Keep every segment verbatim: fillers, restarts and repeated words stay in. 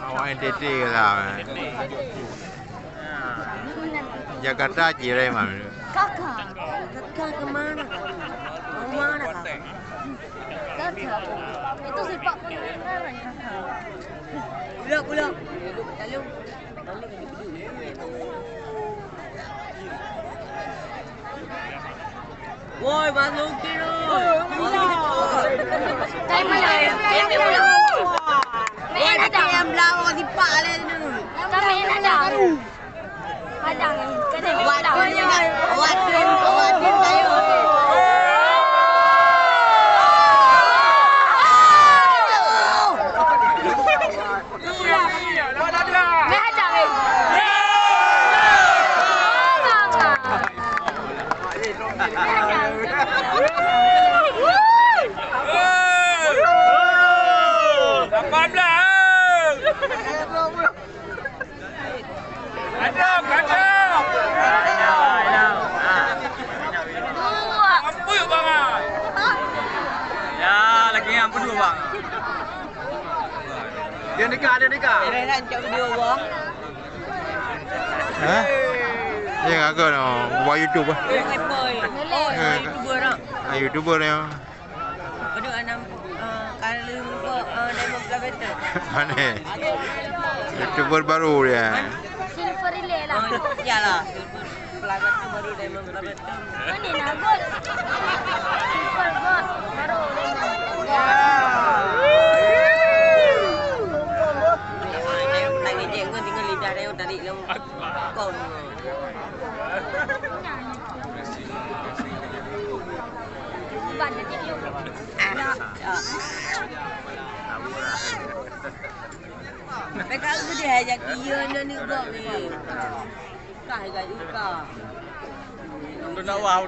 Awak N T T ke lah. Jakarta jirai mam. Kakak, kakak ke mana? Mau mana, Kakak? Kakak. Itu sepak bola yang mana, Kakak? Pulang, pulang. Lalu. Woi, Bang Sukri, woi. Woi, tapi yang belakang sipak leh tu. Kami nak tahu. Padang ni, kena awak tu, awak tu, awak tu, tayo. Lapan belas. Adam, Adam. Ampun, bang. Ya, lagi yang ampun dua, bang. Dia nikah, dia nikah. Dia nak cak video, bang. Hah? Ya, kagak noh. Buat YouTube ah. Boy, boy. Oh, ya, YouTuber ah. Ah, YouTuber ya. Aduh, anak, eh, kalau lupa, eh, Diamond Platinum. Mana? YouTuber baru dia. Silver Relay lah. Oh, iyalah. Platinum baru, Diamond Platinum. Mana nak gold? Silver gold. Baru Diamond. Ya. Saya tak ngejek pun, tinggal lidah dia tarik lom. Kau. Mereka sudah aja kira ni ni kau ni. Kah gaji kau. Untuk nak wow.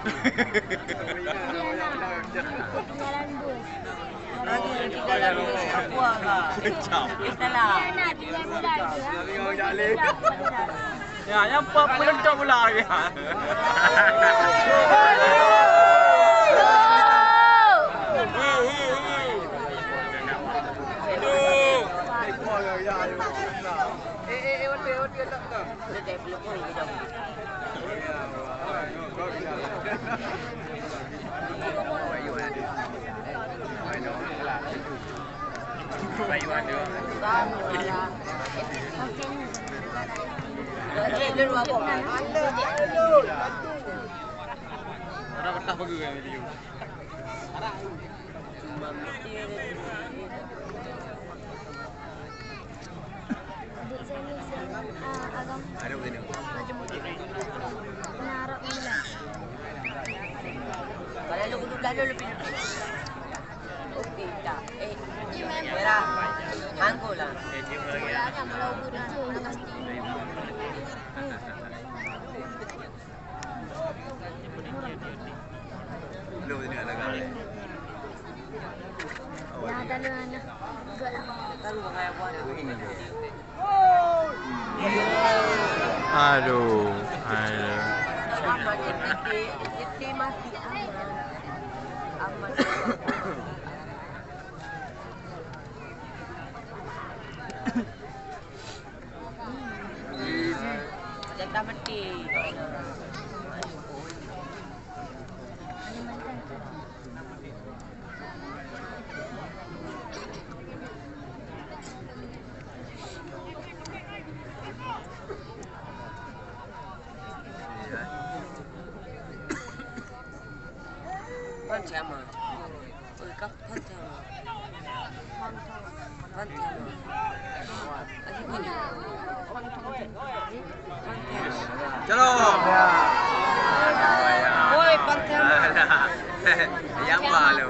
Jalan bus. Lagi tiga lalu apa kah? Jam. Salah. Ya, yang empat puluh enam bola lagi. Adik saya ni siang, ah, agam. Ada mana? Macam mana? Kena Arab ni lah. Kalau lu kudu dah lu lebih. Okey, tak. Eh, merah. Anggur lah. Bola ada, bola ubi dah. Bola kasti. Belum tengok dah kau. Dah, dah, dah, dah. Good lah. Aduh, aduh. Jatah mati. Macam mana? Chalo. Oi, pantang. Yang malu.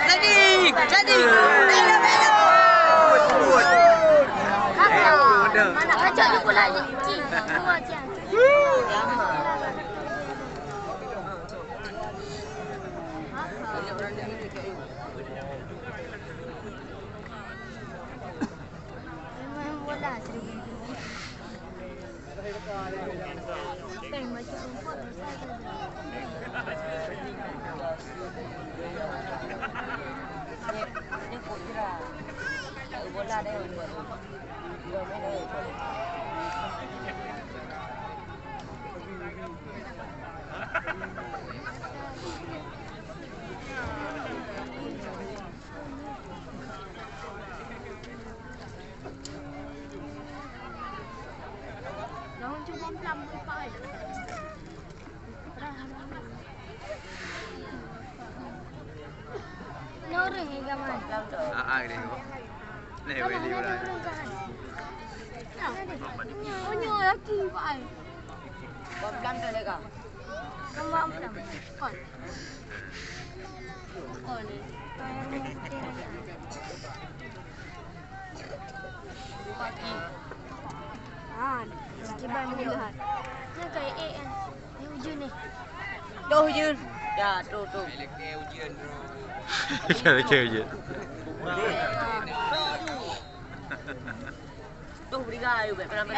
Jadi, jadi. Belo, belo. Mana kacau ni pula ni? Cik, dua jam. Daun cuma pelan, Pak, eh. Nuri, gaman. Ah, ah, gitu. Nih, weh, di mana? Oh, nyoe lagi, Pak, eh. Pelan tu, Leka. Gaman pelan. Kon. Kon. Ha, kiban meulihat. Nyan ka ék kan. Ni ujeuen ni. Toh ujeuen. Ya, toh, toh. Ka lakée ujeuen. Toh beriga ayu, bek, bek, bek.